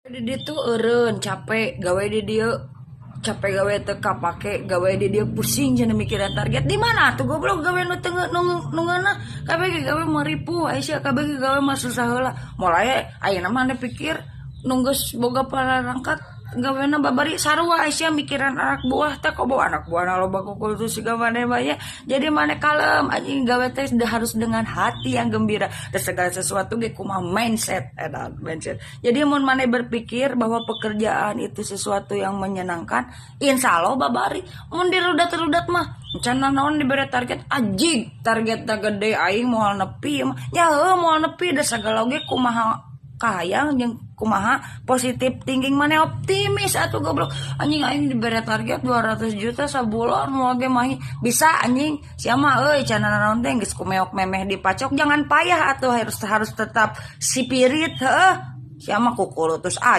Di ditu eureun capek gawe di dieu, capek gawe teu kapake, gawe di dieu pusing cenah mikiran target. Di mana atuh goblok gawe nu teu nu ngeunah? Kabeh ge gawe mah ripuh ai sia, kabeh ge gawe mah susah heula. Mulai ayeuna mah pikir nu geus boga pararangkat gawena babari sarua ai sia mikiran anak buah teh, komo anak buahna loba kukultus siga maneh mah ya. Jadi maneh kalem, anjing, gawe teh harus dengan hati yang gembira. Dan segala sesuatu ge kumaha mindset eta, mindset. Jadi mun maneh berpikir bahwa pekerjaan itu sesuatu yang menyenangkan, insya Allah babari. Mun dirudat-rudat mah can naon dibere target, anjing, targetna gede, aing moal nepi mah ya, heuh, moal nepi. Da sagala oge kumaha kahayang jeung kumaha positif thinking maneh, optimis atuh goblok. Anjing, aing dibere target 200 juta sabulan moal ge mahi bisa, anjing sia mah euy. Can naon teh geus kumeok memeh dipacok, jangan payah atuh, harus harus tetap spirit, heuh, sia mah kukulutus aja.